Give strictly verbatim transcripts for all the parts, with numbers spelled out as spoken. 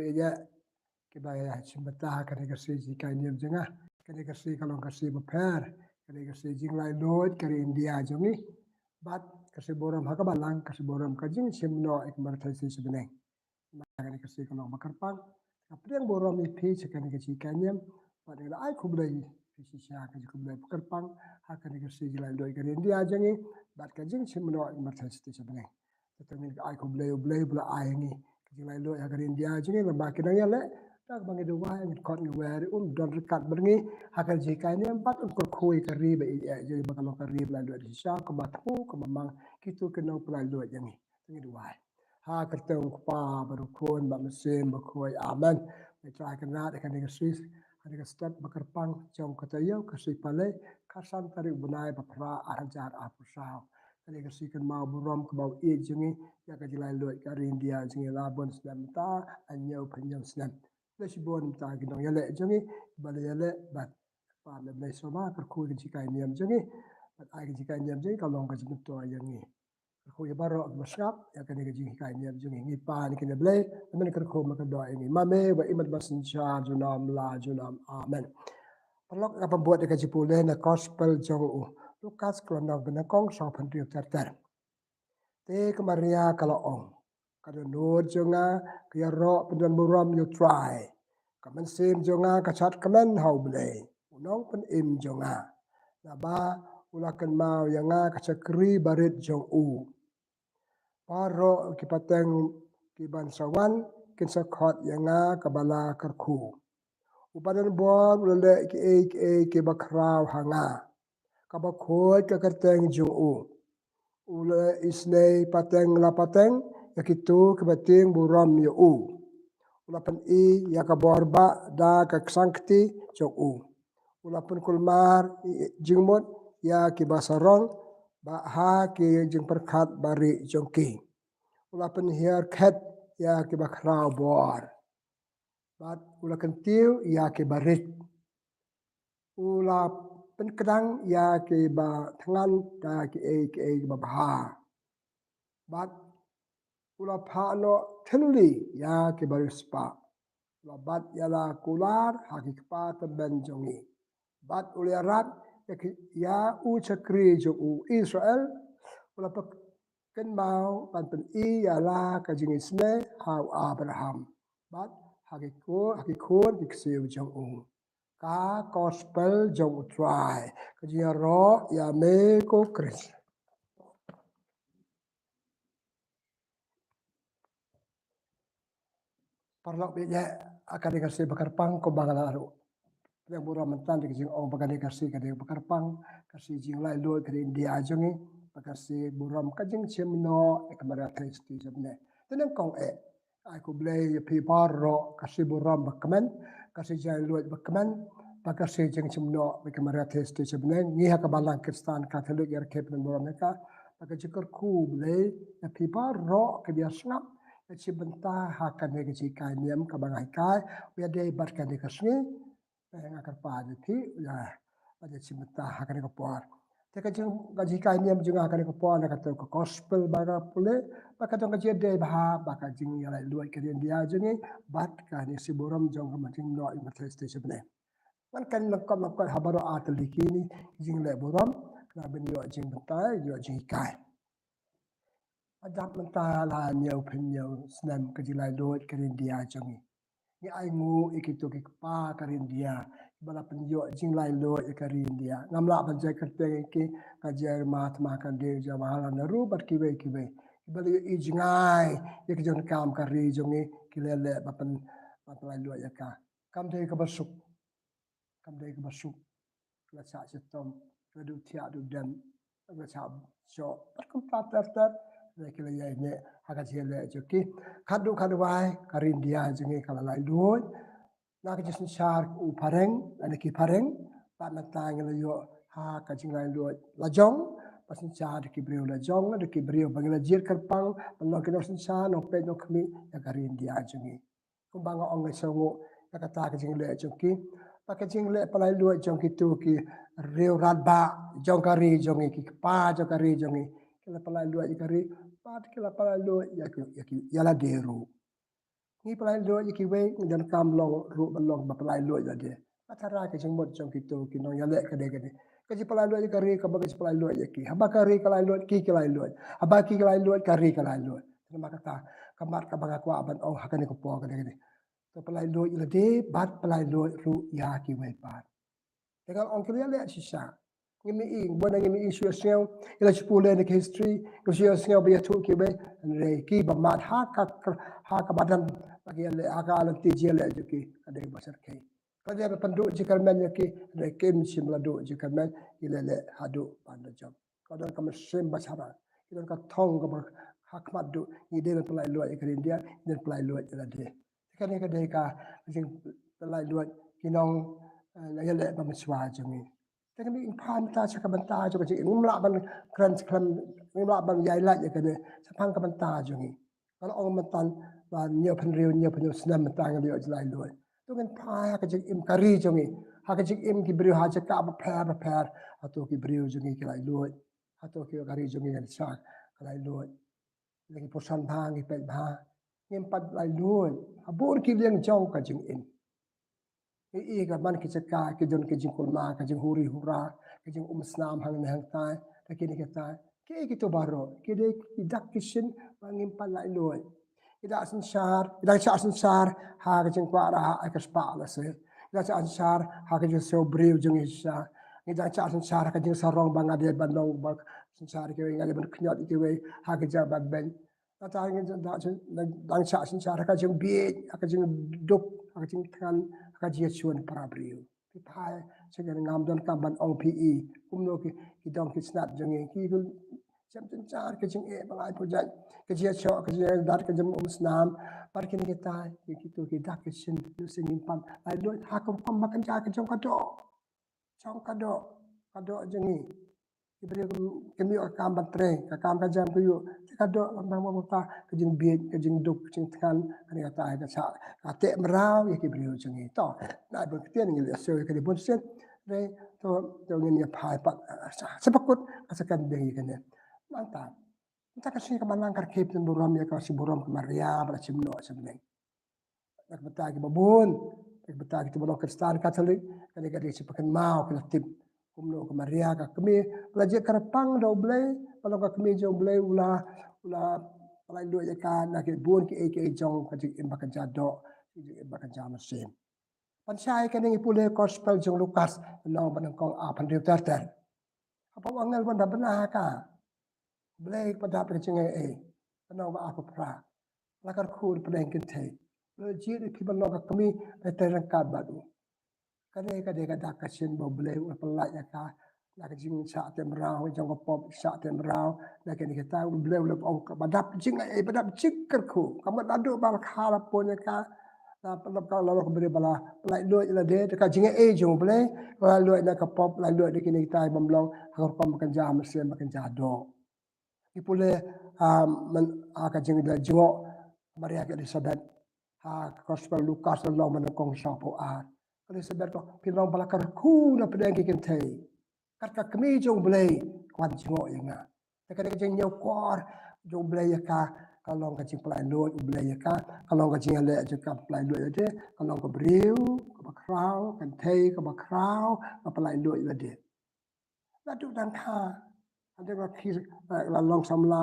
Ïa kiba ïa shim bynta ha kane ka sngi jinghikai niam jong nga. Kane ka sngi ka long ka sngi bapher, kane ka sngi jinglaitluid ka ri India jong ngi. Bad ka sngi burom ha ka balang, ka sngi burom ka jingshim noh ïa ka marthai shisha bneng. Kane ka sngi ka long ba kyrpang. Ka pdiang burom ïa phi sha kane ka jinghikai niam. Bad nga ai khublei phi shisha, ka jingkhublei ba kyrpang ha kane ka sngi jinglaitluid ka ri India jong ngi. Bad ka jingshim noh ïa ka marthai shisha bneng. Te ngin ai khublei U Blei ba la ai ngi ka jinglaitluid ha ka ri India jong ngi, lada ki nang ïaleh da kaba ngi duwai, ngin khot, ngi wer, un don ryngkat bad ngi ha ka jinghikai niam bad un kyrkhu ïa ka ri ba ïeit jong ngi ba ka long ka ri ba laitluid shisha, kaba thmu, kaba mang kito ki nongpynlaitluid jong ngi. Te ngi duwai. Ha ka kyrteng U Kpa bad U Khun bad U Mynsiem Bakhuid. Amen. Ngi Trai Kynrad, ha kane ka sngi, ha kane ka step ba kyrpang jong ka taïew, ka sngi Palei, ka san tarik u bnai ba phra, ar hajar arphew saw. Kane ka sngi kynmaw burom kaba u ïeit jong ngi ïa ka jinglaitluid ka ri India jong ngi la bun snem mynta, hynñiew phew hynñiew snem. Khublei shibun mynta ki nongïaleh jong ngi ba la ïaleh bad Kpa, me Blei sngewbha kyrkhu ïa ka jinghikai niam jong ngi. Bad ai ka jinghikai niam jong ngi ka long ka jingmyntoi ïa ngi. Kyrkhu ïa baroh kiba sngap ïa kane ka jinghikai niam jong ngi. Ngi pan ïa kane Blei, amen, kyrkhu, me kyrdoh ïa ngi. Ma me ba im bad ba synshar junom la junom. Amen. Paralok, nga pynbud ïa ka jingpule na Gospel jong u Lukas, ka lynnong ba nyngkong, sawphew hynriew ter ter. Te ka Maria ka la ong, ka dohnud jong nga ka ïaroh pyndonburom ïa U Trai. Ka mynsiem jong nga ka shad kmen ha U Blei, U Nongpynim jong nga, naba u la kynmaw ïa nga ka shakri barit jong u. Baroh ki pateng kiban sa wan kin sa khot ïa nga kaba la kyrkhu. Uba don bor u la leh kiei kiei kiba khraw ha nga, kaba khuid ka kyrteng jong u. U la isynei pateng la pateng ïa kito kiba tieng burom ïa u. U la pyni ïa ka bor bah da ka ksangkti jong u. U la pynkulmar jingmut ïa kiba sarong bad ha ki jingpyrkhat barieh jong ki. U la pynhiar khet ïa kiba khraw bor, bad u la kyntiew ïa kiba rit. U la pynkdang ïa kiba thngan da kiei kiei kiba bha, bad u la phah noh thylli ïa kiba riewspah. U la bat ïa la kular ha ki kpa tymmen jong ngi, bad u la ïarap ïa ki, ïa u shakri jong u Israel. U la pynkynmaw ban pyni ïa la ka jingisynei ha u Abraham bad ha ki khun, ha ki khun ki ksiew jong u. Ka Gospel jong U Trai. Ka jingïaroh ïa me ko Khrist. Paralok, bad ïa kane ka sngi ba kyrpang kumba nga la ruh pdiang burom mynta, ka jingong ba kane ka sngi ka dei ba kyrpang, ka sngi jinglaitluid ka ri India jong ngi, bad ka sngi burom ka jingshim noh ïa ka Maria Theisotti jong ngi. Te nyngkong eh, ai khublei ïa phi baroh, ka sngi burom ba kmen, ka sngi jinglaitluid ba kmen, bad ka sngi jingshim noh ïa ka Maria Theisotti jong ngi. Ngi ha ka Balang Khristan Katholik ïa rakhe pynburom ïa ka, bad ka jingkyrkhu Blei ïa phi baroh kiba ïa sngap ïa shim bynta ha kane ka jinghikai niam kaba nga hikai, u ïadei bad kane ka sngi. Te nga kyrpad ïa phi, ïa, ban ïa shim bynta ha kane ka por. Te ka jing, ka jinghikai niam jong nga ha kane ka por na kata ka Gospel ba nga pule, ba ka don ka jingïadei bha bad ka jingïalaitluid ka ri India jong ngi, bad kane ka sngi burom jong ka Maria Theisotti jong ngi. Ngan kren lyngkot lyngkot ha baroh ar tylli kine ki jingleh burom, khnang ban ïoh jingbynta, ïoh jinghikai. Haduh mynta la hynñiew phew hynñiew snem ka jinglaitluid ka ri India jong ngi. Ngi ainguh ïa kito ki kpa ka ri India kiba la pynïoh jinglaitluid ïa ka ri India. Ngam lah ban jai kyrteng ïa ki, ka Mahatma Gandhi, Jawaharlal Nehru bad kiwei kiwei, kiba la ïohi jngai ïa ka jingdonkam ka ri jong ngi, ki la leh ban pyn, ban pynlaitluid ïa ka. Kam dei kaba suk. Kam dei kaba suk. Ki la shah shitom, ki la duh thiah duh dem, ki la shah shoh, bad kumta ter ter. Hynrei ki la ïaineh ha ka jingïaleh jong ki. Khadduh khadwai ka ri India jong ngi ka la laitluid na ka jingsynshar u phareng lane ki phareng. Bad mynta ngi la ïoh ha ka jinglaitluid lajong, ba synshar da ki briew lajong, da ki briew ba ngi la jied kyrpang ban long ki nongsynshar, nongpeit nongkhmih ïa ka ri India jong ngi. Kumba nga ong, nga sngewnguh ïa kata ka jingleh jong ki, ba ka jingleh pynlaitluid jong kito ki riew rangbah jong ka ri jong ngi, ki kpa jong ka ri jong ngi, ki la pynlaitluid ïa ka ri, bad ki la pynlaitluid ïa ki, ïa ki, ïa lade ruh. Ngi pyllait luid ïa kiwei, ngi donkam long ruh ban long ba pyllait luid ïa lade. Ka tharai ka jingmut jong kito ki nongïaleh ka dei kane. Ka jingpyllait luid ïa ka ri kaba ka jingpyllait luid ïa ki. Haba ka ri ka lai luid, ki ki lai luid. Haba ki ki lai luid, ka ri ka lai luid. Namar kata, ka mat kaba nga kwah ban ong ha kane ka por ka dei kane. To pyllait luid ïa lade, bad pyllait luid ruh ïa kiwei pat. Te nga ong ki la ïaleh shisha. Ngim i, bun na ngim i shu ïohsngew, ïa la shu pule na ka history, ngim shu ïohsngew ba ïathuh kiwei, hynrei kiba mad ha ka kr-, ha ka madan, ba ki ïaleh, ha ka lynti jingïaleh jong ki, ka dei ba syrkhei. Ka dei ba pynduh jingkyrmen ïa ki, hynrei kim shym la duh jingkyrmen, ki la leh haduh ban da jop. Ka don ka mynsiem ba shara, ki don ka thong kaba ha khmat duh, ngi dei ban pyllait luid ïa ka ri India, ngi dei ban pyllait luid ïa lade. Te kane ka dei ka jingpyllait luid ki nong, eh, ïaleh ba mynshuwa jong ngi. Te kane ngi phai mynta sha ka bynta jong ka jingim, ngim lah ban kren skhem, ngim lah ban ïaid lait ïa kane shaphang ka bynta jong ngi. Ka la ong mynta ba hynñiew phew hynriew, hynñiew phew hynñiew snem mynta ngi la ïoh jinglaitluid. To ngin phai ha ka jingim ka ri jong ngi, ha ka jingim ki briew ha jaka bapher bapher, hato ki briew jong ngi ki laitluid, hato ki ka ri jong ngi ka jaka ka laitluid. Lada ngi pyrshang bha, ngi peit bha, ngim pat laitluid ha bun ki liang jong ka jingim. Ngi i ka man ki jaka ki don ka jingkulmar, ka jinghuri hura, ka jingumsnam hangne hangtai, ka kine kitai. Kiei kito baroh ki dei ki dak ki shin ba ngim pat laitluid. Ngi dang synshar, ngi dang shah synshar ha ka jingkwah rah ha ka spah lashai. Ngi dang shah synshar ha ka jingsngew briew jong ngi shisha. Ngi dang shah synshar ha ka jingsarong ba nga dei ban long ba synshar kiwei, nga dei ban khñiot kiwei ha ka jingïabeiñ. Nangta ngi dang, dang, dang shah synshar ha ka jingbieit, ha ka jingduk, ha ka jingthngan, ha ka jingïashun para briew. Phi phai sha ngi, ngam donkam ban ong phi i kumno ki, ki dong ki snat jong ngi, ki kul shem synshar, ka jingeh ba lai pyrjat, ka jingïashoh, ka jingïadat, ka jingumsnam, bad kine kitai, ki, kito ki dak ki shin, nusien ngim pat laitluid ha ka rukom ba kynja ka jong ka doh. Jong ka doh, ka doh jong ngi. Ki briew kim, kim ïoh ka kam ban trei, ka kam ka jam ka ïoh. Te ka doh, ka bang bang ka, ka jingbieit, ka jingduk, ka jingthngan, kane kata ka shah, ka teh mraw ïa ki briew jong ngi. To, na ban ktien ngi la shu ïa kane bun sien. Re, to, to ngin ïa phai pat, ah, sa, sa pakut, ka sa kan dei ïa kane. Nangta, nangta ka sngi kaba lang ka rkhie pynburom ïa ka sngi burom ka Maria, ba la shim noh shim neng. Na ka bynta kiba bun, na ka bynta kita ba long Khristan Katholik, kane ka dei shi ba kynmaw, ki la tip kumno ka Maria ka kmie ba la jied kyrpang da U Blei, ba long ka kmie jong U Blei, u la, u la pyllait luid ïa ka na ki bun kiei kiei jong ka jingim ba kynja doh, ka jingim ba kynja mynsiem. Pynshai kane ngi pule Gospel jong Lukas, lynnong ba nyngkong, arphew hynriew ter ter. Haba u angel u wan da bna ha ka, Blei ba dap ka jingaiei, lynnong ba arphew phra. La kyrkhu da pdeng kynthei, Blei jied ïa phi ban long ka kmie ba trei ryngkat bad u. Kane ka dei ka dak ka shin ba U Blei u pyllait ïa ka na ka jingshah teh mraw jong ka pop, shah teh mraw na kine kita. U Blei u la ong ba dap jingaiei, ba dap jingkyrkhu. Ka mut naduh ba la kha la pun ïa ka, la pynlong ka la long ka briew ba la pyllait luid ïa lade, te ka jingaiei jong U Blei ka la luid na ka pop, la luid na kine kita bym long ha ka rukom ba kynja mynsiem, ba kynja doh. Ngi pule, ah, man, ah, ka jing, da jngoh Maria ka Elisabet ha ka Gospel Lukas lynnong ba nyngkong, sawphew ar. Ka Elisabet ka ong, phi long ba la kyrkhu na pdeng ki kynthei. Kat ka kmie jong U Blei ka wan jngoh ïa nga. Te kane ka jingñiewkor jong U Blei ïa ka, ka long ka jingpyllait luid U Blei ïa ka, ka long ka jingïaleh jong ka, pyllait luid ïa lade, ka long ka briew kaba khraw, kynthei kaba khraw, ka pyllait luid ïa lade. Naduh dang kha, hadien ka khie, eh, la long samla,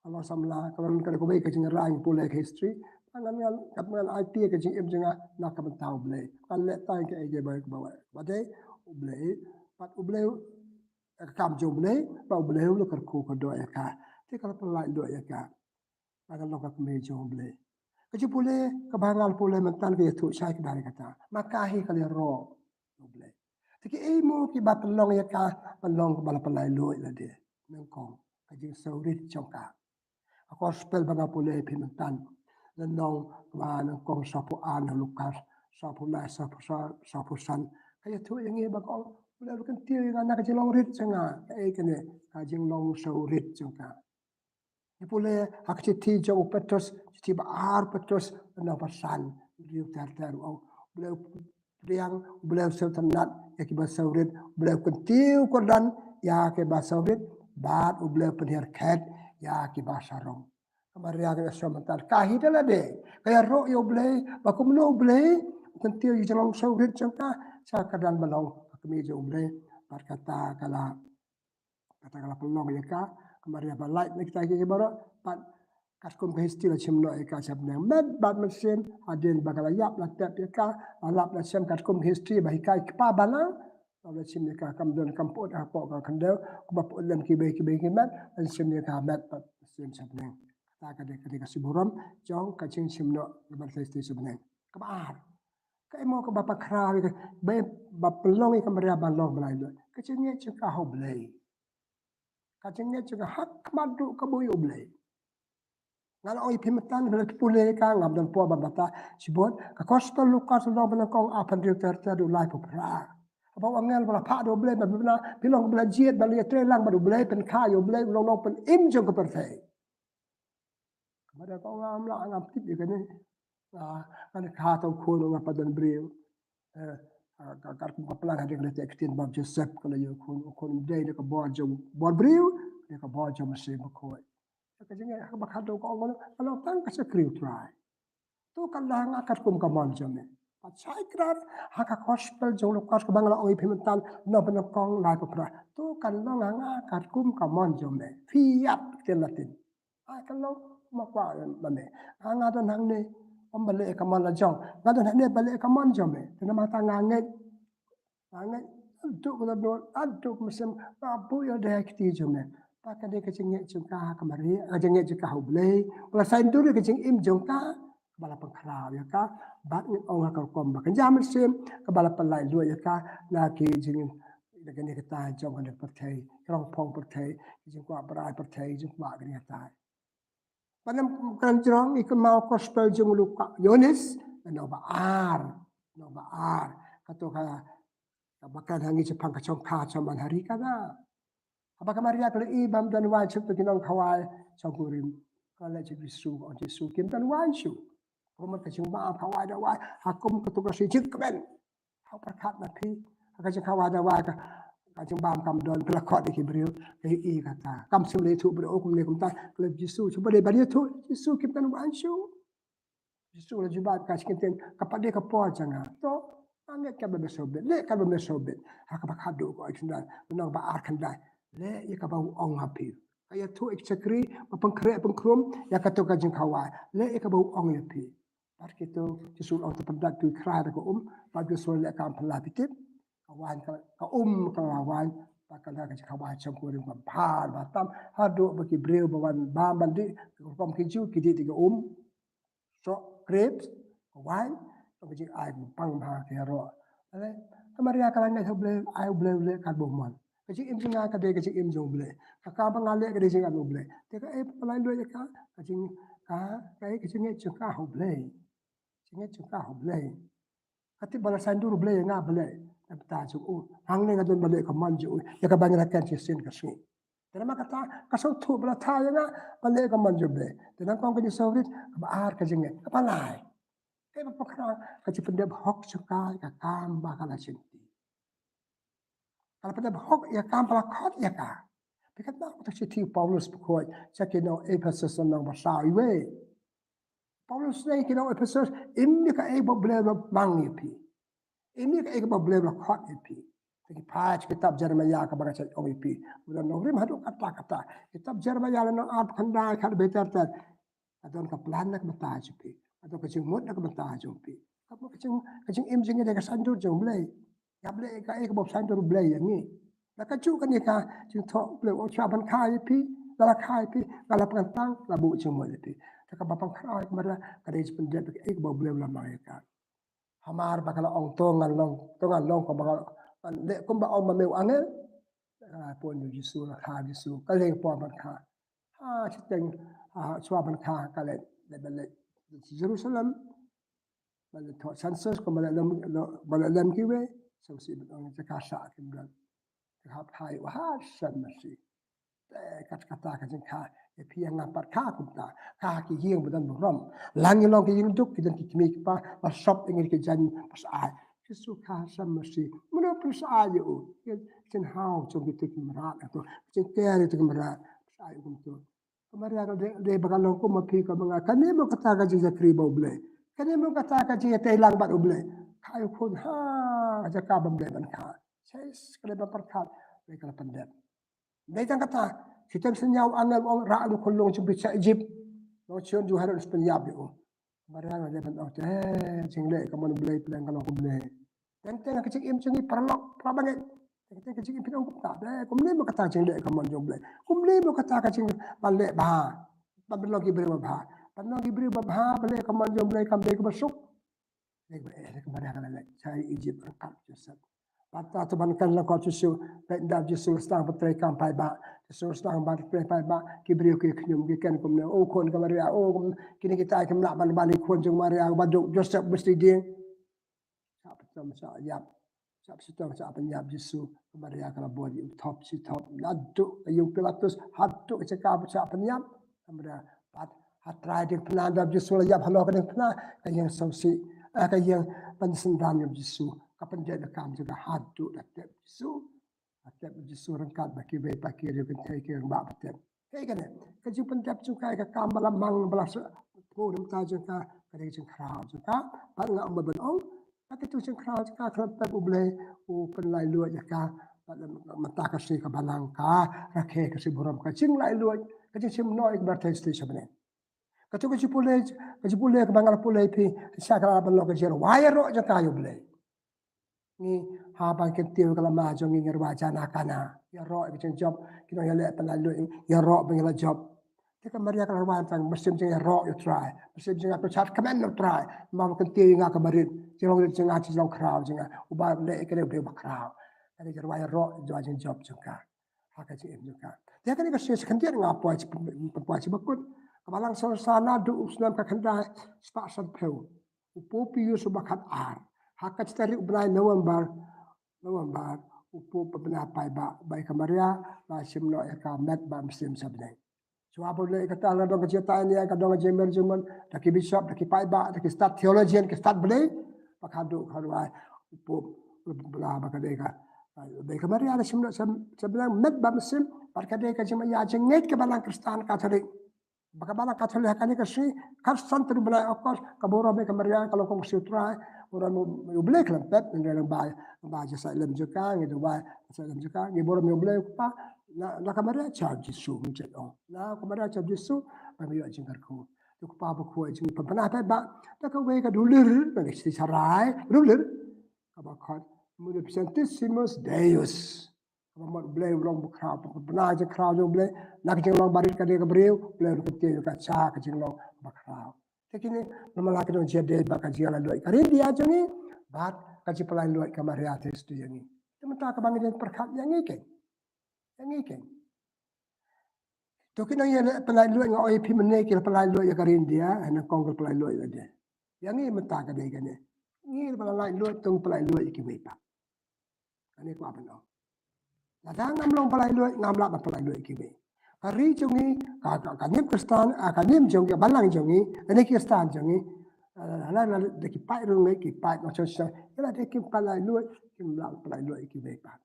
la long samla, ka long ka dei kawei ka jingrwai, pule ka history. Ngan, ngan, ngan, ngan aiti ka jingim jong nga na ka bynta U Blei. Ngan leh tang kaei kaei ba, ba, ba dei U Blei, bad U Blei, ka kam jong U Blei, ba U Blei u la kyrkhu kyrdoh ïa ka. Te ka la pyllait luid ïa ka. Ba ka long ka kmie jong U Blei. Ka jingpule kaba nga la pule mynta ka ïathuh shai kaba dei kata. Ma ka hi ka la ïaroh U Blei. Te kiei mo kiba pynlong ïa ka ban long kaba la pyllait luid ïa lade. Nyngkong, ka jingsngewrit jong ka. Ka Gospel ba nga pule ïa phi mynta, lynnong ba nyngkong, sawphew ar, na Lukas sawphew lai, sawphew san, sawphew san. Ka ïathuh ïa ngi ba ka ong, U Blei u kyntiew ïa nga na ka jinglong rit jong nga. Kaei kane? Ka jinglong sngewrit jong ka. Ngi pule ha ka shithi jong u Petros, shithi ba ar Petros, lynnong ba san, hynriew ter ter, u ong, U Blei u pdiang, U Blei u sngewtynnat ïa kiba sngewrit, U Blei u kyntiew kyrdan ïa kiba sngewrit, bad U Blei u pynhiar khet ïa kiba sarong. Ka Maria ka ïa shong mynta, ka hi da lade, ka ïaroh ïa U Blei ba kumno U Blei u kyntiew ïa ka jinglong sawrit jong ka sha ka kyrdan ba long ka kmie jong U Blei. Bad kata ka la, kata ka la pynlong ïa ka, ka Maria ba lait na kita kiei kiei baroh. Bad katkum ka history la shim noh ïa ka sha bneng, met bad mynsiem, hadien ba ka la ïap la tep ïa ka, la lap la shem, katkum ka history ba hikai kpa balang, la shim ïa ka, kam don kam put hapoh ka khyndew, kumba put lem kiwei kiwei ki met, la shim ïa ka met bad mynsiem sha bneng. Kata ka dei, ka dei ka shiburom jong ka jingshim noh namar ka history sha bneng. Kaba ar, ka emo kaba pynkhraw ïa ka, ba, ba pynlong ïa ka Maria ba long ba laitluid, ka jingngeit jong ka ha U Blei. Ka jingngeit jong ka ha khmat duh ka buh ïa U Blei. Nga la ong ïa phi mynta, phi la pule ïa ka, ngam don por ban batai shibun. Ka Gospel Lukas long ba nyngkong, arphew hynriew ter ter, dei laiphew phra. Haba u angel ba la phah da U Blei, ba phi long ba la jied, ba la ïatreilang bad U Blei, pynkha ïa U Blei, u long nongpynim jong ka pyrthei. Ka Maria ka ong, ngam lah, ngam tip ïa kane. Ah, ngan kha tang khun, nga pat don briew. Eh, ah, ka, ka, ka plan hadien ka la teh ktien ba u Joseph ka la ïoh khun, u khun dei da ka bor jong, bor briew, da ka bor jong Mynsiem Bakhuid. Ka jingngeit ha kaba khadduh ka ong, ka long tang ka shakri U Trai. To kan long ha nga katkum ka mon jong me. Pat shai kdar ha ka Gospel jong u Lukas kaba nga la ong ïa phi mynta, nongpynim kong laiphew phra. To kan long ha nga katkum ka mon jong me. Fiat, ktien Latin. Ai ka long, ma kwah ma me. Nga, nga don hangne, ym ban leh ïa ka mon la jong. Nga don hangne ban leh ïa ka mon jong me. Te namar kata nga ngeit. Nga ngeit, haduh ka dohnud, haduh ka mynsiem, nga buh ïa lade ha kti jong me. Te ka dei ka jingngeit jong ka ha ka Maria, ka jingngeit jong ka ha U Blei. Ba la saiñdur ïa ka jingim jong ka, ba la pynkhraw ïa ka. Bad ngan ong ha ka rukom ba kynja mynsiem, kaba la pynlaitluid ïa ka na ki jing, na kane ka tai jong kane ka pyrthei, ka rong phong pyrthei, ki jingkwah brai pyrthei, ki jingkwah kane ka tai. Ban ym kren jrong, ngi kynmaw Gospel jong u Lukas, Ïoannis, lynnong ba ar, lynnong ba ar. Kato ka, kaba kren ha ngi shaphang ka chongkha chongman ha ri Kana. Haba ka Maria ka la ïohi ba ym don waiñ shuh, to ki nongkhawai shongkurim, ka la leit sha u Jisu, ka ong, Jisu, kim don waiñ shuh. Kumta ka jingbam khawai da waiñ, ha kum kato ka sngi jingkmen. Ha u pyrkhat na phi, ha ka jingkhawai da waiñ ka, ka jingbam kam don, phi la khot ïa ki briew, ka ïohi kata. Kam shym la ïathuh briew kumne kumta, ka la ong, Jisu, shu ba dei ban ïathuh, Jisu, kim don waiñ shuh. Jisu la jubab ka, shi kyntien, ka pat dei ka por jong nga. To, nga ngeit katba me sngewbit, leh katba me sngewbit. Ha kaba khadduh ka ong khyndai, lynnong ba ar khyndai. Leh ïa kaba u ong ha phi. Ka ïathuh ïa ki shakri ba pynkhreh pynkhrung ïa kato ka jingkhawai. Leh ïa kaba u ong ïa phi. Bad kito, Jisu u ong, to pyndait ïa u khrai da ka um, bad Jisu u leh kam pynlait, phi tip. Ka waiñ ka, ka um ka la waiñ, bad ka la ka jingkhawai shongkurim ka bha ba tam, haduh ba ki briew ba wan bam ban dih, ka rukom ki Jiw, ki dih da ka um. Soh, grapes, ka waiñ, ka jingai ba pang bha, ki ïaroh. Ale, ka Maria ka la ngeit ha U Blei, ai U Blei u leh katba u mon. Ka jingim jong nga ka dei ka jingim jong U Blei. Ka, kaba nga leh ka dei jingim U Blei. Te kaei ba pynlaitluid ïa ka, ka jing, ka, kaei ka jingngeit jong ka ha U Blei. Jingngeit jong ka ha U Blei. Ka tip ba la saiñdur U Blei ïa nga ban leh na ka bynta jong u. Hangne nga don ban leh ka mon jong u ïa kaba ngi la kren shisien ka sngi. Te namar kata ka sngewthuh ba la thaw ïa nga ban leh ka mon jong U Blei. Te nyngkong ka jingsngewrit, kaba ar ka jingngeit, kaba lai, kaei ba pynkhraw, ka jingpyndep hok jong ka ïa ka kam ba ka la shimti. Ka la pyndep hok ïa ka kam ba la khot ïa ka. Phi kynmaw kata ka shithi u Paulus ba u khuid sha ki nong Ephesus, lynnong ba saw, iwei. Paulus u ong ïa ki nong Ephesus, im ïa kaei ba U Blei u la mang ïa phi. Im ïa kaei kaba U Blei u la khot ïa phi. Te ngi phai sha kitab Jeremaïah kaba nga shait ong ïa phi. U don nongrim haduh katta katta. Kitab Jeremaïah lynnong arphew khyndai, khatwei ter ter. Ka don ka plan na ka bynta jong phi. Ka don ka jingmut na ka bynta jong phi. Ka mut ka jing, ka jingim jong ngi dei ka saiñdur jong U Blei. Ïa U Blei, kaei kaba saiñdur U Blei ïa ngi. La kajuh kane ka jingthoh U Blei, u shu ban kha ïa phi, la la kha ïa phi, la la pynkyntang, la buh jingmut ïa phi. Te kaba pynkhraw ïa ka Maria, ka dei jingpyndep ïa kaei kaba U Blei u la mang ïa ka. Hamar ba ka la ong, to ngan long, to ngan long kumba, ngan leh kumba ong ma me u angel. Ka la poi ïa u Jisu, la kha Jisu, ka leng por ban kha. Ha shiteng, ha shuwa ban kha ka leit, leit ban leit Jerusalem. Ban leit thoh census, kumba leh lem, kumba leh lem kiwei. Sngewsih ban ong, te ka sah kim don. Te ka hap kha ïa u, ha shem masi. Te kat kata ka jingkha ïa phi ïa nga pat, kha kumta. Kha ha ki ïing ba don burom. Lada ngi long ki ïing duk, ki don ki kmie ki kpa ba sop ïa ngi da ki jaiñ ba syaid. Jisu kha, ha shem masi. Mano pynshai ïa u? Ki jinghaw jong kito ki mrad, kito ki jingker ïa kito ki mrad. Pynshai ïa u kumto. Ka Maria ka dei, dei ba ka long kum ma phi kum ma nga. Kane mo kata ka jingshakri bad U Blei. Kane mo kata ka jingïatreilang bad U Blei. Kha ïa u khun ha ka jaka ba U Blei ban kha. Shisha ka dei ban pyrkhat, dei ka la pyndep. Dei tang kata, shitom shen ïa u angel u ong, rah ïa u khunlung jong phi sha Egypt. Long shen jong Herod, pynïap ïa u. Maria ka la dei ban ong, eh, jingleh ka mon U Blei, pynlong ka long U Blei. Teng teng ka jingim jong ngi paralok, parabangeit. Teng teng ka jingim phi ong kumta, eh, kumne mo kata jingleh ka mon jong U Blei. Kumne mo kata ka jingpynleh bha. Ban pynlong ki briew babha. Pynlong ki briew babha, pynleh ka mon jong U Blei kam dei kaba suk. Dei kaba eh, dei ka Maria ka la leit sha Egypt ryngkat Joseph. Bad ta to ban kren lyngkot Jisu, peit ynda Jisu sdang ban trei kam paidbah. Jisu sdang ban trei paidbah, ki briew ki khñium ki kren kumne, o khun ka Maria, o kum, kine kita kim lah ban bali khun jong Maria, ba duk Joseph mesti ding. Sa pyntom sa ïap, sa pyntom sa pynïap Jisu, ka Maria ka la bud ïa u thop shi thop, naduh ka ïing Pilatus, haduh ka jaka ba sa pynïap, ka Maria pat ha trai diengphna da Jisu la ïap halor ka diengphna, ka ïing sngewsih, eh, ka ïing pynsynran ïa Jisu, ka pynjot da kam jong ka haduh da tep Jisu. Ka tep Jisu ryngkat bad kiwei pat ki riew kynthei ki rangbah ba tep. Kaei kane, ka jingpyndep jong ka, ka kam ba la mang ba la shu pynrem ta jong ka, ka dei ka jingkhraw jong ka. Bad nga ong ba ban ong, ka tu jingkhraw jong ka, ka la pep U Blei u pynlait luid ïa ka. Bad mynta ka sngi ka balang ka rakhe ka sngi burom ka jinglaitluid, ka jingshim noh ïa ka martyr sha bneng. Ka tu ka jingpule, ka jingpule kaba nga la pule phi, sha ka la ban long ka jingrwai ïaroh jong ka ïa U Blei. Ngi haba ngi kyntiew ka lama jong ngi, ngi rwai jana kana. Ïaroh ïa ka jingjop, ki nongïaleh pynlait luid, ïaroh ba ngi la jop. Te ka Maria ka la rwai tang, mynsiem jong ngi ïaroh ïa U Trai. Mynsiem jong ngi ïa pynshad kmen ïa U Trai. Namar ba kyntiew ïa nga ka barit. Jinglong rit jong nga, jinglong khraw jong nga. Uba leh ïa kane U Blei uba khraw. Ka dei ka rwai ïaroh ïa ka jingjop jong ka. Ha ka jingim jong ka. Te kane ka shisha khyndiat nga poi, poi sha bakut. Ka balang Sarasan naduh u snem ka khyndai spah sanphew. U Pope Pius uba khatar. Ha ka shi tarik u bnai November, November, u Pope u bna paidbah ba ïa ka Maria la shim noh ïa ka met bad mynsiem sha bneng. Shuwa ba u leh kata la don ka jingïathuh ïa ka, don ka jingmynjur da ki bishop, da ki paidbah, da ki stad theologian, ki stad Blei. Ba ka dei ka rwai u Pope u bna ba ka dei ka, dei ka Maria la shim noh sha, sha bneng met bad mynsiem, bad ka dei ka jingmyntoi jingngeit ka balang Khristan Katholik. Ba ka balang Katholik ha kane ka sngi, ka san tarik u bnai August, ka burom ïa ka Maria, ka long kum ka sngi U Trai, burom ïa U Blei ka la pep, ngi dei ba, ba jingshah lem jong ka, ngi dei ba, jingshah lem jong ka, ngi burom ïa U Blei u Kpa, na, na ka Maria, Joseph Jisu, ngi ong. Na ka Maria, Joseph Jisu, ba ngi ïoh jingkyrkhu. Ïa u Kpa bakhuid jong ngi, pynbna paidbah, da kawei ka dulir, ba ngi sngewsih sharai, dulir. Kaba khot, Munificentissimus Deus. Kaba mut U Blei u long ba khraw, pynbna jingkhraw jong U Blei, na ka jinglong barit ka dei ka briew, U Blei u kyntiew ïa ka sha ka jinglong ba khraw. Te kine, namar la ka dei jingïadei bad ka jingïaleh luid ka ryndia jong ngi, bad ka jingpynlait luid ka Maria Theisotti jong ngi. Te mynta kaba ngi dei pyrkhat ïa ngi keiñ. Ïa ngi keiñ. To ki nongïaleh pynlait luid nga ong ïa phi mynne ki la pynlait luid ïa ka ryndia, ha nyngkong ki la pynlait luid ïa lade. Ïa ngi mynta ka dei kane. Ngi la pynlait luid, to ngi pynlait luid ïa kiwei pat. Kane kwah ban ong. Lada ngam long pynlait luid, ngam lah ban pynlait luid ïa kiwei. Ka ri jong ngi, ka, ka, ka niam Khristan, ah, ka niam jong ngi, ka balang jong ngi, kane Khristan jong ngi. Ah, la, la, la, da ki paid rung ngi, ki paid nongshong shnong. Ïa lade kim pynlait luid, kim lah pynlait luid ïa kiwei pat.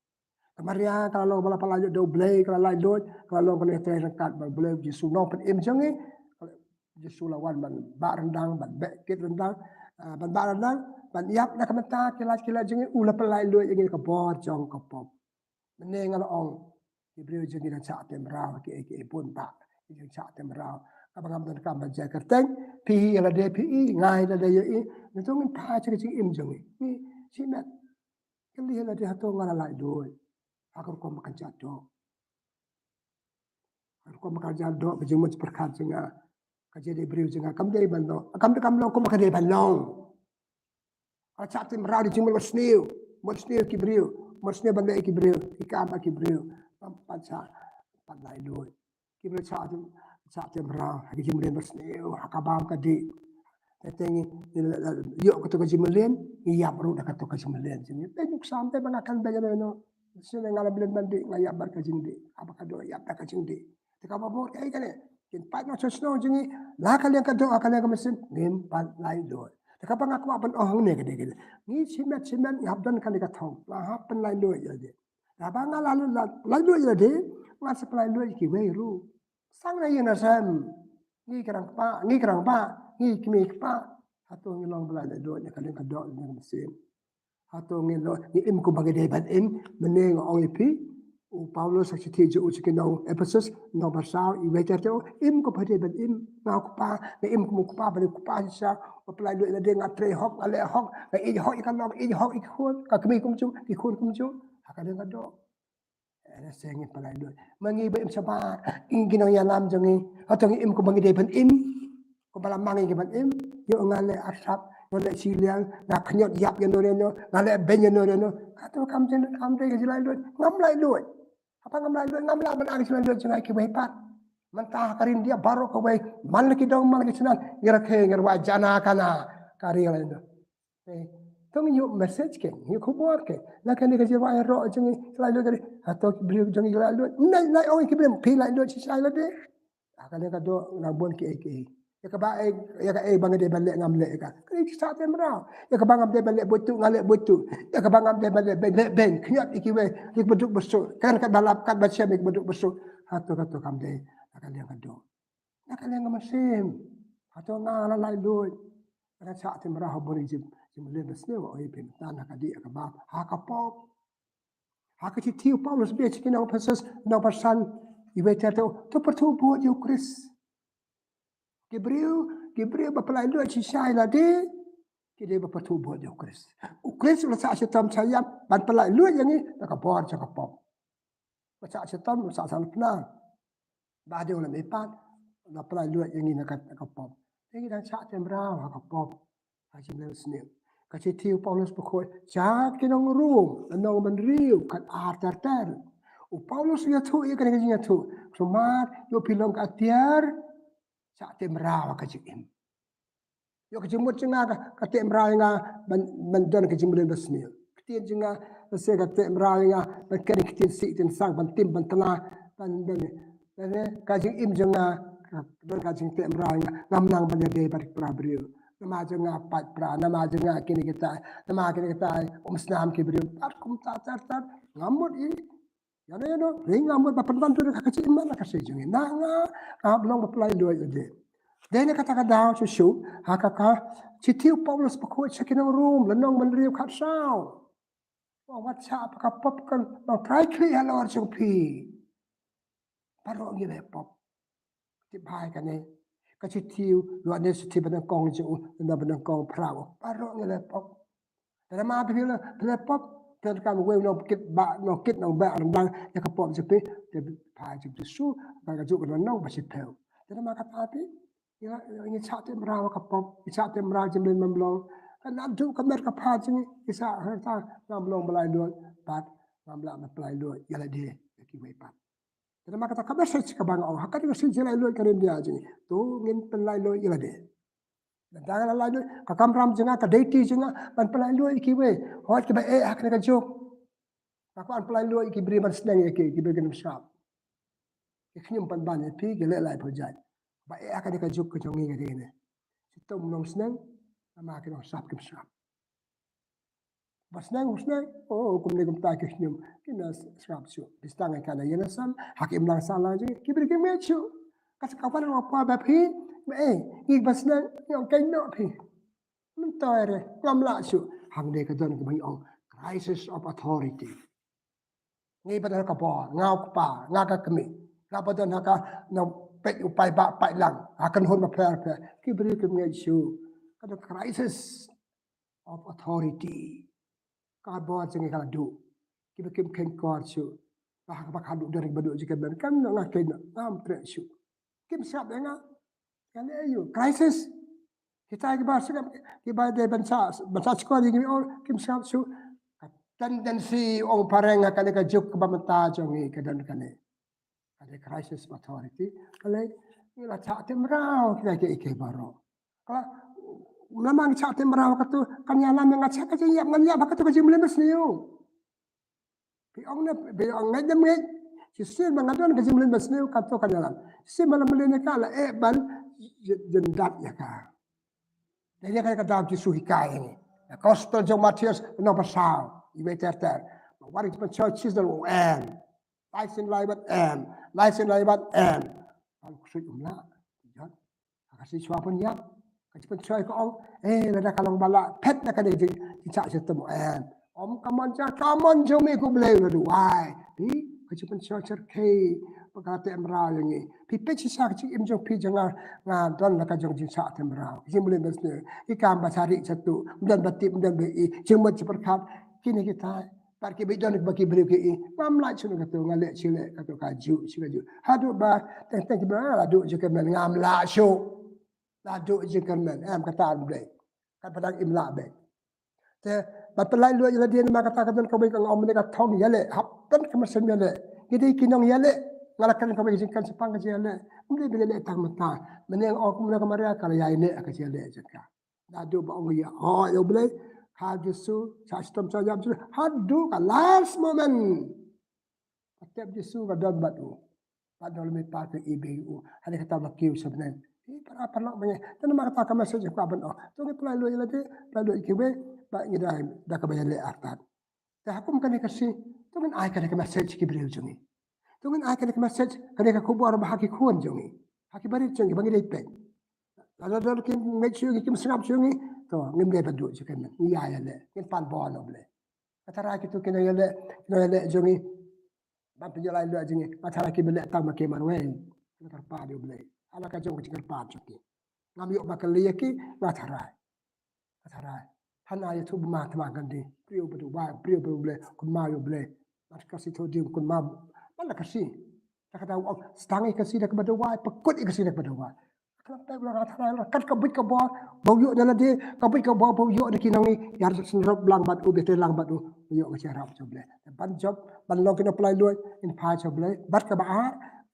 Ka Maria, ka la long ba la pynlait luid da U Blei, ka la lait luid, ka la long kane ka trei ryngkat bad U Blei, Jisu Nongpynim jong ngi. Jisu la wan ban bah ryndang, ban beh kit ryndang, ah, ban bah ryndang, ban ïap na ka bynta ki lait ki lait jong ngi, u la pynlait luid ïa ngi na ka bor jong ka pop. Mynne nga la ong, ki briew jong ngi dang shah tei mraw, kiei kiei bun bah, ki jong shah tei mraw. Kaba ngam donkam ban jia kyrteng, phi ïa lade phi i, nga ïa lade ïa i, ngi to ngin phai sha ka jingim jong ngi. Ngi shimet. Kylli ïa lade hato nga la lait luid. Ha ka rukom ba kan jia doh. Ha ka rukom ba kan jia doh, ka jingmut jingpyrkhat jong nga. Ka jingïadei briew jong nga kam dei ban long. Kam dei, kam long kum ka dei ban long. Ka la shah tei mraw da jingmut sniew. Mut sniew ki briew. Mut sniew ban leh ki briew. Ki kam ki briew. Ngam pat shah, pat lait luid. Ki briew shah tei, shah tei mraw, ha ka jingmlien ba sniew, ha ka bam ka dih. Te te ngi, ngi la, la, ïoh kato ka jingmlien, ngi ïap ruh da kato ka jingmlien. Jingmlien, te nuksa te ba nga kynbeit ïa no. Shisha nga la mlien ban dih, nga ïap bad ka jingdih. Kaba ka doh ïap da ka jingdih. Te kaba mut kaei kane. Kin paid nongshong shnong jong ngi, la ka liang ka doh, ka liang ka mynsiem, ngim pat lait luid. Te kaba nga kwah ban ong hangne ka dei kane. Ngi shimet shimet, ngi hap don kane ka thong. Nga hap pynlait luid ïa lade. Haba nga la, la, lait luid ïa lade, ngan sa pynlait luid ïa kiwei ruh. Sang na ïing na sem. Ngi ki rangbah, ngi ki rangbah, ngi ki kmie kpa. Hato ngi long ba laitluid ïa ka liang ka doh, ïa ka mynsiem. Hato ngi long, ngi im kumba ngi dei ban im, mynne nga ong ïa phi. U Paulus ha ka shithi jong u sha ki nong Ephesus, lynnong ba saw, iwei ter ter, im kumba dei ban im, nga u kpa, nga im kum u kpa, ban ïa u kpa shisha, ba pyllait luid lade, nga trei hok, nga leh hok, nga ïeit hok ïa ka lok, ïeit hok ïa ki khun, ka kmie kumjuh, ki khun kumjuh, ha ka liang ka doh. Ïa, shisha ngin pyllait luid. Ma ngi ba im shabar, ïa ki nongïalam jong ngi, hato ngi im kumba ngi dei ban im. Kumba la ma ngi ki ban im, ïoh nga leh arsap, nga leh shiliang, nga khñiot ïap ïano ïano, nga leh beiñ ïano ïano. Hato kam jin, kam dei ka jinglaitluid, ngam laitluid. Haba ngam laitluid, ngam lah ban ai ka jinglaitluid jong nga ïa kiwei pat. Mynta ha ka ri India baroh kawei, man la ki dong, man la ki shnong, ngi rakhe, ngi rwai jana kana, ka ri ka laitluid. Eh, to ngi ïoh message kein, ïoh khubor kein. La kane ka jingrwai ïaroh jong ngi, laitluid ka ri, hato ki briew jong ngi laitluid. Nai, nai ong ïa ki briew, phi laitluid shisha ïa lade. Ha ka liang ka doh nang bun kiei kiei. Ïa kaba ei, ïa kaei ba nga dei ban leh ngam leh ïa ka. Ka dei ka sah tymraw. Ïa kaba ngam dei ban leh buit tuh nga leh buit tuh. Ïa kaba ngam dei ban leh beiñ, leh beiñ, khñiot ïa kiwei, ïa kiba duk ba suk. Kan katba lap katba shem ïa kiba duk ba suk. Hato, hato kam dei. Ha ka liang ka doh. Ha ka liang ka mynsiem. Hato nga la laitluid. Ka sah tymraw ha bun ki jingmlien basniew, oi phin tan ha ka dih ha ka bam, ha ka pop. Ha ka shithi u Paulus bad ki nong Ephesus, nong Ephesus, iwei ter ter, to pyrthuh bud ïa u Khrist. Ki briew, ki briew ba pyllait luid shisha ïa lade, ki dei ba pyrthuh bud ïa u Khrist. U Khrist u la sah shitom sha ïap, ban pyllait luid ïa ngi, na ka bor jong ka pop. Ba sah shitom, ba sah sahnarphna. Ba dei u la mih pat, u la pyllait luid ïa ngi na ka, na ka pop. Te ngi dang sah tymraw ha ka pop. Ha jingmlien basniew. Ka shithi u Paulus bakhuid sha ki nong Rom, lynnong ba hynriew, khat ar ter ter. U Paulus u ïathuh ïa kane ka jingïathuh. Sumar, ïoh phi long ka tiar, sah tymraw ha ka jingim. Ïoh ka jingmut jong nga ka, ka tymraw ïa nga ban, ban don ka jingmlien basniew. Ka ktien jong nga, lehse ka tymraw ïa nga ban kren ktien sih ktien sang, ban tim ban tla, ban, ban, ban, ka jingim jong nga ka don ka jingtymraw ïa nga. Ngam nang ban ïadei bad ki para briew. Namar jong nga paid pra, namar jong nga kine kitai, namar kine kitai, um snam ki briew. Pat kumta ter ter, ngam mut ïa, ïano ïano, ring ngam mut ba pynban tu ka jingim na ka se jong ngi. Na nga, nga hap long ba pyllait luid ïa lade. Dei na kata ka daw shuh shuh, ha ka, ka shithi u Paulus bakhuid sha ki nong Rom, lynnong ba hynriew, khat saw. Wat shah ba ka pop kan long trai khlieh halor jong phi. Baroh ngi leh pop. Tip bha ïa kane. Ka shithi u Ïoannis shithi ba nyngkong jong u, lynnong ba nyngkong, phra u. Baroh ngi leh pop. Te namar phi leh, phi leh pop, te ka wei u nongkit ba, nongkit nongbeh ryndang ïa ka pop jong phi, te phi phai jong Jisu, ba ka juk ka lynnong ba shiphew. Te namar kata phi, ngi la, ngi sah tymraw ha ka pop, ngi sah tymraw jingmlien bymlong. Ka naduh ka met ka phad jong ngi, ngi sah, ha ka, ngam long ba laitluid, bad ngam lah ban pyllait luid ïa lade, ïa kiwei pat. Te namar kata ka message kaba nga ong, ha kane ka sngi jinglaitluid ka ri India jong ngi. To ngin pyllait luid ïa lade. Lada nga la laitluid, ka kamram jong nga, ka duty jong nga, ban pyllait luid ïa kiwei. Hooid kiba eh ha kane ka juk. Nga kwah ban pyllait luid ïa ki briew ban sneng ïa ki, ki briew kim sngap. Ki khñium pynban ïa phi, ki leh laiphew jait. Ba eh ha kane ka juk ka jong ngi ka dei ne. Shitom nongsneng, namar ki nongsngap kim sngap. Ba sneng, ba sneng, oh, kumne kumta ki khñium, kim sngap shuh. Phi sdang ïa ka na ïing na sem, ha ki imlang sahlang jong ngi, ki briew kim ngeit shuh. Ka sa ka wan ka por ba phi, ba eh, ngi ba sneng, ngi ong keiñ noh phi. Mynta re, ngam lah shuh. Hangne ka don kaba ngi ong crisis of authority. Ngi ba don ha ka bor, nga u kpa, nga ka kmie. Nga ba don ha ka nongpeit u paidbah paidlang, ha ka kynhun bapher bapher. Ki briew kim ngeit shuh. Ka don crisis of authority. Ka bor jong ngi ka la duh. Kiba kim kheiñ kor shuh. Ba ha kaba ka duh don kiba duh jingkyrmen. Kam noh nga keiñ noh, ngam treh shuh. Kim sngap ïa nga. Ka leh aïu? Crisis. Kita kiba sngap, kiba dei ban sa, ban sa shkor ïa ngi, oh, kim sngap shuh. Ka tendency, ong phareng, ha kane ka juk kaba mynta jong ngi ka don kane. Ka dei crisis of authority. Ka leh, ngi la shah tymraw kita kiei kiei baroh. Ka la, namar ngi shah tymraw kato, kan ïalam ïa nga sha ka jingïap, ngan ïap ha kato ka jingmlien basniew. Phi ong ne, phi ong ngeit ne ym ngeit. Shisien ba nga don ka jingmlien basniew kato kan ïalam. Shisien ba la mlien ïa ka la eh ban jyndat ïa ka. Dei ïa ka ka daw Jisu hikai ïa ngi. Gospel jong Mathaios lynnong ba saw, iwei ter ter. Ba wat ki pynshoi shisyndon u em. Lai sien lai bad em. Lai sien lai bad em. Ka ksuid um lah. Jot. Ka si shuwa pynïap. Ka chi pynshoi ka ong. Eh, lada ka long ba la phet na kane jing, jingshah shitom, em. Ym ka mon ja, ka mon jong me ko Blei, la duwai. Phi, ka chi pynshoi cherkhei. Ba ka teh mraw ïa ngi. Phi peit shisha ka jingim jong phi jong nga, nga don la ka jong jingshah teh mraw. Jingmlien ban sniew. I kam ba sha ri sha tu. Ym don ba tip, ym don ba i. Jingmut jingpyrkhat. Kine kita. Pat ki ba i don ba ki briew ki i. Ngam lah shuh kato, nga leh shi leh kato, ka juh shi ka juh. Haduh ba teng teng ki ba la duh jingkyrmen, ngam lah shuh. La duh jingkyrmen, em, kata U Blei. Kat ba dang im lah beit. Te, ban pynlait luid ïa lade namar kata ka don kawei ka, nga ong mynne, ka thong ïaleh, hap ban ka mynsiem ïaleh. Ngi dei ki nongïaleh, nga la kren kawei ka jingkren shaphang ka jingïaleh. Ym dei ban ïaleh tang mynta. Mynne nga ong kumne ka Maria, ka la ïaineh ka jingïaleh jong ka. Naduh ba ong ïa, oh, ïa U Blei, ha Jisu, shah shitom shah ïap Jisu, haduh ka last moment. Ka tep Jisu ka don bad u. Bad u lem pat ka i bad u. Hynrei kata ba kiew sha bneng. Ï para paralok ba ngi. Te namar kata ka message ka ban, oh. To ngi pynlait luid ïa lade, pynlait luid ïa kiwei, ba ngi da, da kaba ïaleh artat. Te ha kum kane ka sngi, to ngin ai kane ka message ki briew jong ngi. To ngin ai kane ka message, kane ka khubor ba ha ki khun jong ngi. Ha ki barit jong ngi, ba ngi dei peit. Lada don ki ngeit shuh ïa ngi, kim sngap shuh ïa ngi, to ngim dei ban duh jingkyrmen. Ngi ïa ïaleh, ngin pan bor na U Blei. Nga tharai kito ki nongïaleh, ki nongïaleh jong ngi. Ban pynïaleh luid jong ngi. Nga tharai ki ba leh tang ma ki marwei. Nga kyrpad ïa U Blei. Hala ka jong ka jingkyrpad jong ki. Ngam ïoh ba kylli ïa ki, nga tharai. Nga tharai. Hana ïathuh ba ma thymmai kan dei. Briew ba duwai, briew ba U Blei, kumno ïa U Blei. Ban ka si thoh ding kumno. Ban la ka si. Ta kata u ong, sdang ïa ka si da kaba duwai, pynkut ïa ka si da kaba duwai. Khlem pep la nga tharai la kat ka buit ka bor, ba u ïoh na lade, ka buit ka bor, ba u ïoh na ki nong i, ïa sngewrap lang bad u, bete lang bad u, u ïoh ka jingïarap jong U Blei. Ban jop, ban long ki nongpynlait luid, ngin phai sha U Blei, bad kaba ar,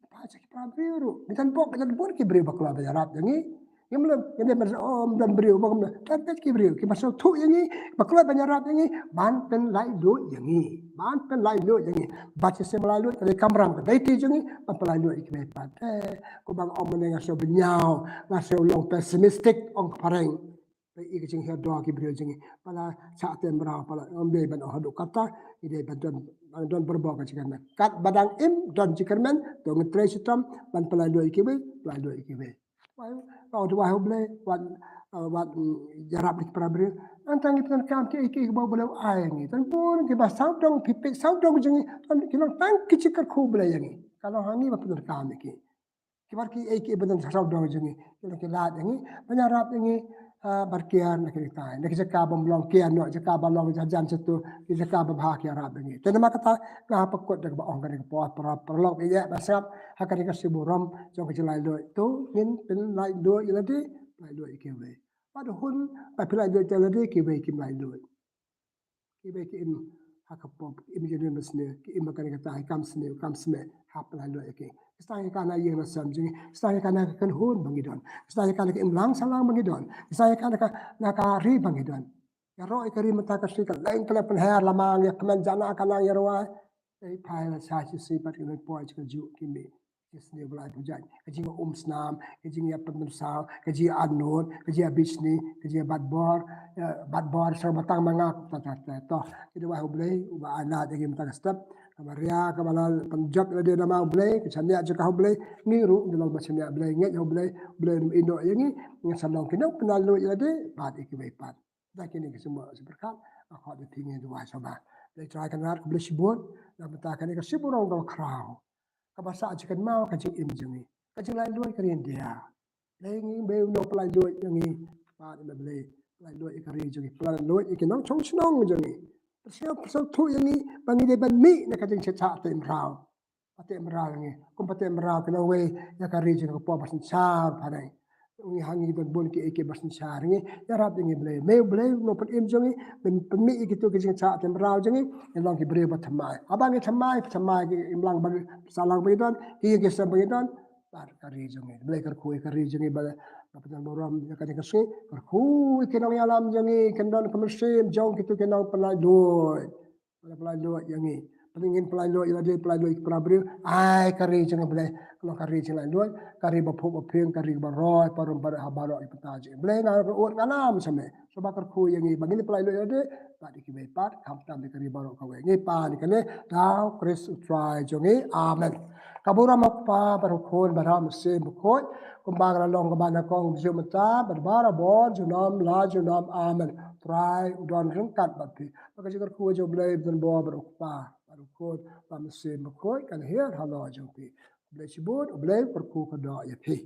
phai sha ki para briew ruh. Ngi don bok, ngi don bun ki briew ba kloi ban ïarap ïa ngi. Ngim lem, ngim lem ban, oh, ngim don briew, ba ngim lem, don bun ki briew, ki ba sngewthuh ïa ngi, ba kloi ban ïarap ïa ngi, ban pynlait luid ïa ngi, ban pynlait luid ïa ngi. Bad shisien ban lait luid, ka dei kamram, ka dei ti jong ngi, ban pynlait luid ïa kiwei pat. Eh, Kumba nga ong mynne nga sngew bniaw, nga sngew long pessimistic, ong ka phareng. Ba i ka jinghiar dor ki briew jong ngi. Ba la shah teh mraw, ba la ym dei ban ong haduh katta, i dei ban don, ban don barabor ka jingkyrmen. Kat ba dang im don jingkyrmen, to ngin trei shitom, ban pynlait luid ïa kiwei, pynlait luid ïa kiwei. Wai, wai, wai, U Blei, wat, uh, wat, mm, ïarap ïa ki para briew. Nangta ngi pyndonkam kiei kiei kiba U Blei u ai ïa ngi. Don bun kiba sawdong, phi peit sawdong jong ngi, don ki long tang ki jingkyrkhu U Blei ïa ngi. Ka long ha ngi ban pyndonkam ïa ki. Kiba ki ei ki ba don sawdong jong ngi, ki la ki lad ïa ngi, ban ïarap ïa ngi, ah, ban kiar na ki tai. Na ki jaka bym long kiar noh, jaka ba long hajan shatu, ki jaka ba bha ki ïarap ïa ngi. Te namar kata nga pynkut da kaba ong kane ka por, para, paralok ïa ba sngap ha kane ka sngi burom jong ka jinglaitluid. To ngin pynlaitluid ïa lade, laitluid ïa kiwei. Bad hun ba pynlaitluid ïa lade, kiwei kim laitluid. Kiwei ki im ha ka pop, ki im ïa ka mynsiem, ki im ha kane ka tai, kam sniew, kam sniew, hap pynlaitluid ïa ki. Ki sdang ïa ka na ïing na sem jong ngi, ki sdang ïa ka na ka kynhun ba ngi don, ki sdang ïa ka na ka imlang sahlang ba ngi don, ki sdang ïa ka na ka, na ka ri ba ngi don. Ïaroh ïa ka ri mynta ka sngi ka leng ka la pynher la mang ïa kmen jana ka nang ïa rwai. Ei phai la sa shi sngi pat ki nang poi ka juh ki mih. Ki sniew ba la pynjah, ka jingïa um snam, ka jingïa pynmynsaw, ka jingïa anut, ka jingïa bishni, ka jingïa bat bor, eh, bat bor sa ba tang ma nga, ta, ta, ta, to. Ki duwai U Blei, uba ai lad ïa ngi mynta ka step. Ka Maria, kaba la pynjop ïa lade namar U Blei, ka shaniah jong ka ha U Blei, ngi ruh ngi long ba shaniah Blei, ngeit ha U Blei, U Blei un ïehnoh ïa ngi, ngi sa long ki nongpynlaitluid ïa lade, bad ïa kiwei pat. Da kine ki symboh symboh pyrkhat, nga khot ïa phi ngin duwai sha U Blei. Blei Trai Kynrad, khublei shibun, na ka bynta kane ka sngi burom kaba khraw. Kaba sah jingkynmaw ka jingim jong ngi. Ka jinglaitluid ka ri India. Blei ngi, Blei u nongpynlaitluid ïa ngi. Bad ïa Blei, pynlaitluid ïa ka ri jong ngi. Pynlaitluid ïa ki nongshong shnong jong ngi. Pynshai, pynsngewthuh ïa ngi ba ngi dei ban mih na ka jingshah teh mraw. Ba teh mraw ïa ngi. Kum ba teh mraw ki nongwei ïa ka ri jong ngi, ka pop ba synshar phareng. Ngi ha ngi don bun kiei kiei ba synshar ngi. Ïarap ïa ngi Blei. Me Blei nongpynim jong ngi. Men pynmih ïa kito ki jingshah teh mraw jong ngi. Ngi long ki briew ba thymmai. Haba ngi thymmai, thymmai ki imlang ba ngi, sahlang ba ngi don, ki ïing ki sem ba ngi don. Bad ka ri jong ngi. Blei kyrkhu ïa ka ri jong ngi ba, ba pynjah burom ïa kane ka sngi. Kyrkhu ïa ki nongïalam jong ngi, ki nongdon ka mynsiem jong kito ki nongpynlaitluid. Ba la pynlaitluid ïa ngi. Ngin pyllait luid ïa lade, pyllait luid ïa ki para briew. Ai ka ri jong U Blei ka long ka ri jingpyllait luid, ka ri ba phuh ba phieng, ka ri ba roi, parum parum ha baroh ki bynta jong U Blei. Nga ruh nga nam sa me shuwa ba kyrkhu ïa ngi ba ngin pyllait luid ïa lade bad ïa kiwei pat, khamtam ïa ka ri baroh kawei. Ngi pan ïa kane da U Khrist U Trai jong ngi. Amen. Ka burom U Kpa bad U Khun bad U Mynsiem Bakhuid, kumba ka la long, kumba nyngkong, mynta bad barabor, junom la junom. Amen. Trai u don ryngkat bad phi. Ba ka jingkyrkhu jong U Blei ba don bor bad U Kpa bad U Khun bad U Mynsiem Bakhuid kan hiar halor jong phi. U Blei shibun, U Blei kyrkhu kyrdoh ïa phi.